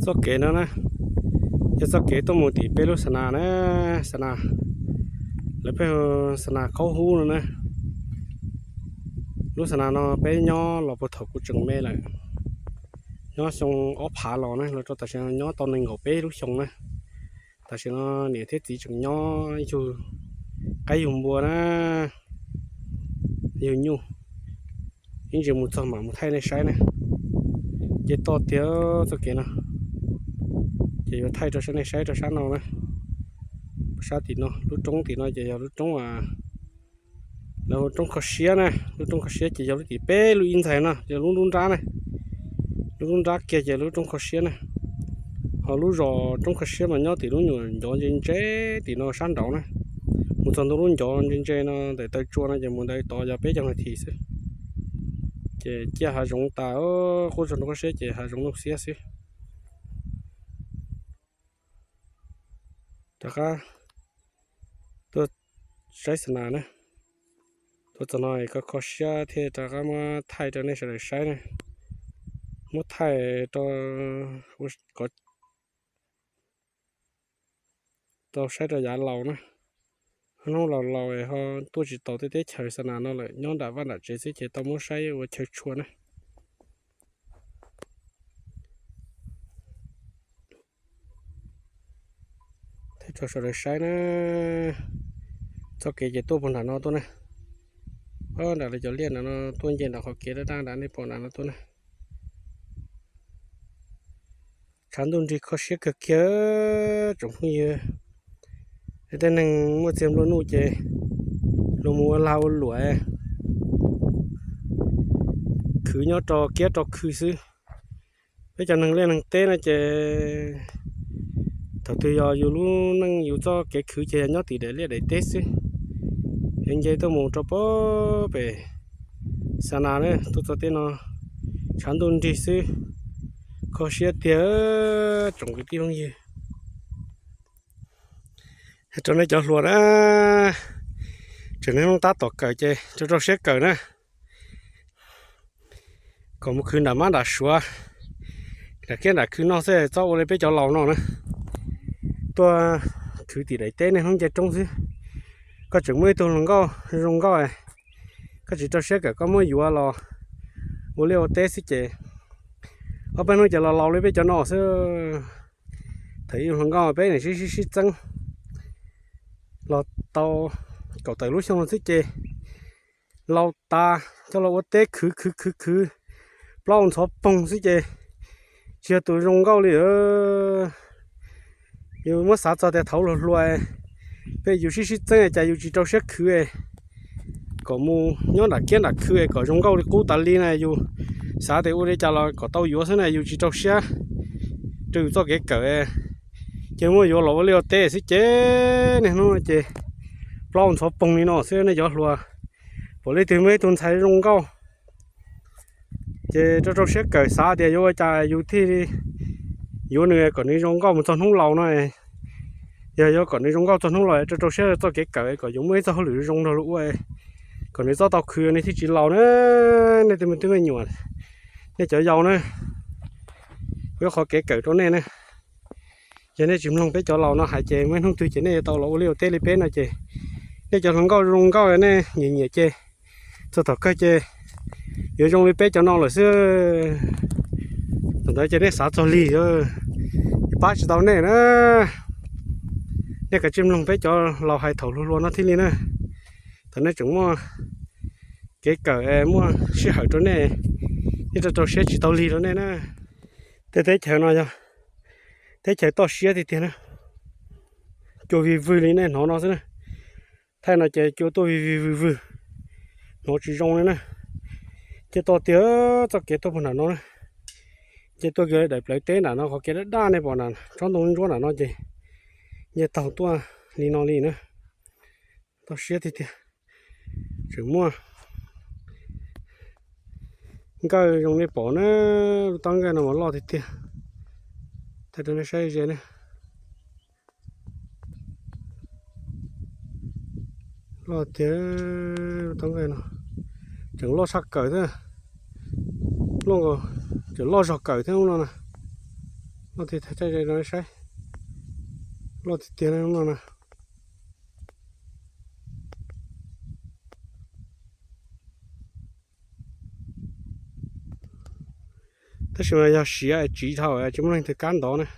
Txoj kev no na, yog txoj kev tuaj mus tim peb lub xa nas na, xa nas, lawv peb xa nas qaub hub no na. Lub xa nas no peb nyob los puag thaum kuv tseem me lawm, nyob xyoo ob phav los na los rau tam sim no nyob tau nees nkaum peb lub xyoo na. Tam sim no niam thiab txiv tseem nyob yug qaib yug npua na, yug nyuj. Ib ntsis mus txog mam mus thaij nej saib na. Ces toj tiag txoj kev no, ces yuav thaij rau nej saib rau sab no na. Sab tim no, lub roob tim no ces yog lub roob, lawv hu roob kho siab na. Lub roob kho siab ces yog lub tim peb lub ib ntxaig no, yog lub nruab nrab na. Lub nruab nrab kiag ces lub roob kho siab na. Ho lub zos roob kho siab mas nyob tim lub nyuam ncov ntse ntse tim no sab nraud na. Mus txog ntua lub ncov ntse ntse no ntawm taw tsua no ces mus ntawd tod yog peb caug nas this xwb. Ces ciaj hav zoov tas, qub zos roob kho siab ces hav zoov nuj xiab xwb. Rov qab tuaj saib xa nas na. Tuaj txog no kho kho siab thiaj rov qab muab thaij rau nej sawv daws saib na. Muab thaij rau, kom tau saib rau yav laus na. Hnub laus laus ho tuaj tsis taus tej teb chaws xa nas no lawm, nyob nram vaj nram tsev xwb ces tau muab saib ua chaw tshua na. Thaij rau sawv daws saib na. Txoj kev ces tuaj puag nram no tuaj na. Nram lawv cov liaj nram no tuaj nce nram qhov kev daj daj nram nej pom nram no tuaj na. Tshav ntuj nrig kho siab kawg kiag tsoom phooj ywg. Tej neeg muaj txiag nplua nuj ces luag mus ua lag ua luam, khwv nyob rau kiab rau khw xwb. Peb cov neeg liaj neeg teb no ces thaum twg yog yus lub neej yus txoj kev khwv ces yog nyob tim daim liaj daim teb xwb. Es nce tuaj mus rau pem xa nas na, tuaj txog tej no tshav ntuj nrig xwb, kho siab tiag tsoom kwv tij phooj ywg. Rau nej cov hluas na, tseem neej tab tom kawm ces rau rau siab kawm na, kom mus khwv nram mab nram suav, nram kiab nram khw no xwb, txhob ua li peb cov laus no na, tuaj khwv tim daim teb niaj hnub nce roob xwb. Koj tseem muaj ib tug hluas nkauj zoo nkauj, koj tsis rau siab kawm koj muab yuav los ua liaj ua teb xwb ces ob peb hnub ces los laus li peb cov no xwb. Thaum ib hluas nkauj peb niam sib sib sib txeeb los tau kaum tawm lub xyoo xwb ces laus tas coj los ua teb khwv khwv khwv khwv, plaub ntxhov poog xwb ces tsis yog tus zoo nkauj li. Yus muab xav txog tias thaum hluas hluas peb yus sib sib txeeb cas yus tsis rau siab khwv kom mus nyob nram kiab nram khw kom zoo nkauj li qub tas li na, yus xav tias ua li cas los kom tau yuav xwb na, yus tsis rau siab rau yus txoj kev kawm. Ces muab yuav los ua liaj ua teb xwb ces niaj hnub no ces plaub ntxhov poog li no xwb nej cov hluas. Pom leej twg muaj ib tug ntxhais zoo nkauj ces rau rau siab kawm, xav tias yuav ua cas yus thiaj li yuav nws kom nws zoo nkauj mus txog hnub laus no. Yog yuav kom nws zoo nkauj txog hnub laus rau rau siab txoj kev kawm kom yuav muaj ib txoj hauj lwm zoo nrog luag ua, kom nws txhob tau khwv nws thiaj tsis laus na. Nej tej me tub me nyuam, nej cov yau na, kuv yuav qhov kev kawm rau nej na. Yog nej tsis mloog peb cov laus no hais ces muaj ib hnub twg ces nej yuav tau los ua liaj ua teb li peb no ces nej cov hluas nkauj zoo nkauj nej nyiam nyiam ces txog tom kawg ces yuav zoo li peb cov no lawm xwb. Thaum ntawd ces nej xav txog lig, pab tsis tau nej na. Nej kav tsij mloog peb cov laus hais thaum hluas hluas no thiaj li na. Thaum nej tseem muaj kev kawm muaj sij hawm rau nej, nej rau rau siab tsis tau lig rau nej na. Tej teb chaws no yog teb chaws toj siab tiag tiag na. Cua vig vwg li nej hnov no xwb na. Thaij no ces cua tuaj vig vig vwg vwg, hnov tsis zoo li na. Ces toj tiag txoj kev tuaj puag nram no na. Ces tuaj kiag daim plawv teb nram no qhov kev daj daj nej pom nram tsob ntoo ntsuab nram no ces nce taug tuaj li no li na. Toj siab tiag tiag. Tseem muaj nkawj zoo nej pom na, lub toj nkawj no mas loj tiag tiag. Thaij rau nej saib ze na. Loj tiag, lub toj nkawj no tseem loj tshaj kawm thiab. Loj, tseem loj zog kawm thiab no na. Loj tiag tiag, saib, loj tiag tiag no na. Tab sis mas yog siav tsiv dhau, tsis muaj leej twg kam ntov na.